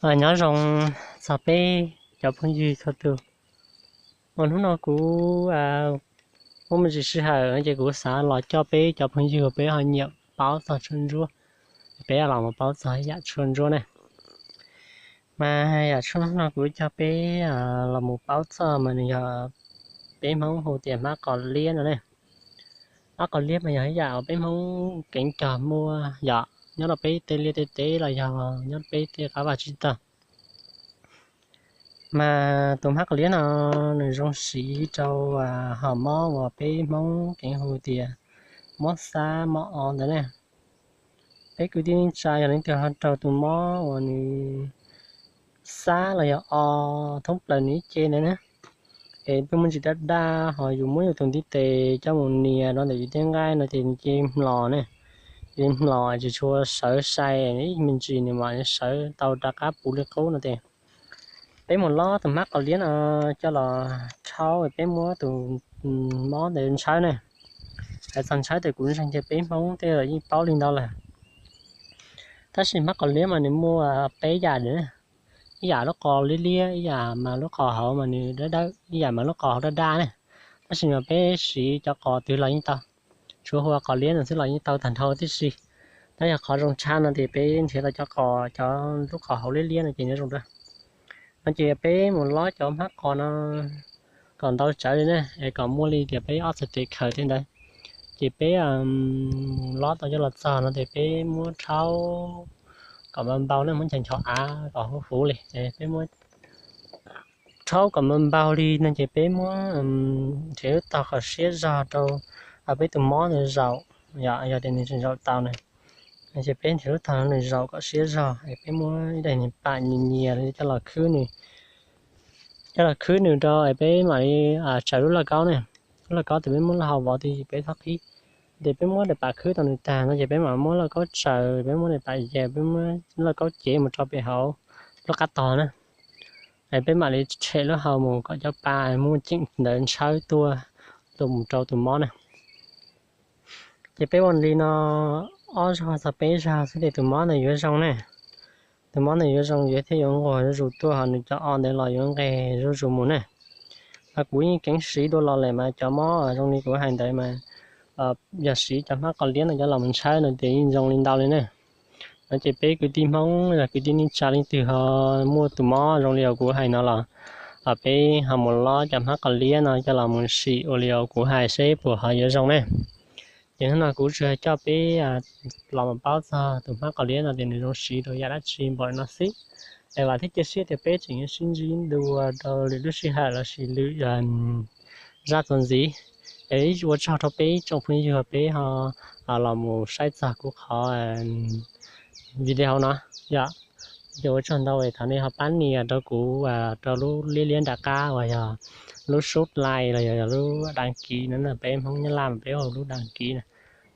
Nyob zoo txog peb cov phooj ywg txhua tus. Ua hnub no kuv muaj me ntsis sij hawm ces kuv xav los coj peb cov phooj ywg uas peb ho nyiam paub txog tshuaj ntsuab, peb los mus paub txog yam tshuaj ntsuab ne. Mas yam tshuaj ntsuab no kuv coj peb los mus paub txog mas nws yog, peb Hmoob hu tias hmab qos liab no ne. Hmab qos liab mas yog ib yam uas peb Hmoob keev cog muaj yom, nyob rau peb tej liaj tej teb los yog nyob peb tej qab vaj tsib taug. Mas tus hmab qos liab no nws zoo siv rau hom mob uas peb Hmoob keev hu tias mob xab mob o ntawd ne. Peb kwv tij neej tsa yog leej twg ho raug tus mob uas nws xab los yog o thoob plaws nws ib ce ntawd na, es peb muaj ntsis daj daj ho yus muab yus tus ntiv tes coj mus nias rau ntawm yus tej nqaij no ces nws cia li mlos ne. Cia li mlos tsis tshua sawv sai ib me ntsis nws mam sawv tau rov qab puv li qub no ces peb mus lob tus hmab qos liab no coj los rhaub, peb muab tus mob ntawd ntshawb ne. Hais txog ntshawb ces kuv ntseeg tias peb Hmoob tej los yeej paub li ntawd lawm. Tab sis hmab qos liab mas nws muaj peb yam, ib yam lub qos liab liab, ib yam mas lub qos hauv mas nws dawb dawb, ib yam mas lub qos hauv daj daj ne. Tab sis mas peb siv cov qos twg los yeej tau, tsuav hu ua qos liab no xwb los yeej tau tag nrho tib si. Tab yog qhov zoo tshaj no ces peb nrhiav tau cov qos, cov lub qos hauv liab liab no ces nws zoo dua. No ces peb mus lob cov hmab qos no kom ntau tsawv li ne, es kom muaj li tias peb ob txhais tes khaws tej ntawd. Ces peb mus lob tau coj los txog no ces peb muab rhaub kom npau npau ne, muab ncha nchov av kom huv huv li. Peb muab rhaub kom npau npau li no ces peb muab nrhiav lub tog kom siab zog rau peb tus mob ntawd zaum, yog tias nws tseem zaum tau na. Ces peb nrhiav lub tog nws zaum kom siab zog es peb muab ib daim niag pam nyias nyias coj los khwb nws, coj los khwb nws rau es peb mam li tsaws lub lauj kaub ne. Lub lauj kaub ces peb muab lub hau vov ti peb txhob qhib. Ces peb muab daim pam khwb tau nws tag no ces peb mam muab lauj kaub tsaws, peb muab daim pam yas, peb muab lauj kaub cev mus rau pem hauv lub qab tog na. Es peb mam li tshem lub hau mus kom cov pa muaj ceem ntawd ntshawb tuaj, tuaj mus rau tus mob na. Ces peb ua li no ob zaug txog peb zaug xwb ces tus mob ntawd yuav zoo ne. Tus mob ntawd yuav zoo, yuav thiaj yuav nquag zuj zus tuaj, ho nws cov o ntawd los yuav nqes zuj zus mus ne. Mas kuv yeej keev siv dua los lawm mas cov mob zoo li kuv hais ntawd mas yog siv cov hmab qos liab no coj los mus ntshawb no ces yeej zoo li ntau li ne. No ces peb kwv tij Hmoob los kwv tij neej tsa leej twg ho muaj tus mob zoo li uas kuv hais no los peb ho mus lob cov hmab qos liab no coj los mus sim ua li uas kuv hais seb puas ho yuav zoo ne. Ces hnub no kuv tsuas coj peb los mus paub txog tus hmab qos liab no tias nws zoo siv rau yam dab tsi npaum li no xwb. Es vam thiab cia siab tias peb tseem yuav sib ntsib dua rau lwm lub sij hawm lossis lwm zaj txuas ntxiv. Es ua tsaug rau peb tsoom phooj ywg peb ho los mus saib txog kuv qhov video no yom. Ces ua tsaug ntau es thov nej ho pab nias rau kuv rau lub liab liab nram qab uas yog lub subscribe los yog lub đăng ký no, peb Hmoob Nyab Laj mas peb hu lub đăng ký na.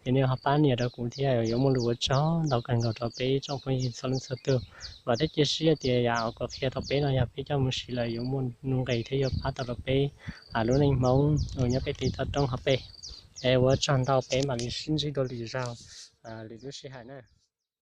Ces nej ho pab nias rau kuv thiab yuav muaj lus ua tsaug ntau kawg nkaus rau peb tsoom phooj ywg txhua leej txhua tus. Vam thiab cia siab tias yam uas kuv qhia rau peb no yog peb coj mus siv lawm yuav muaj nuj nqis thiab yuav pab tau rau peb lub neej Hmoob uas nyob peb teb chaws roob hauv pes. Es ua tsaug ntau, peb mam li sib ntsib dua lwm zaug, lwm lub sij hawm na.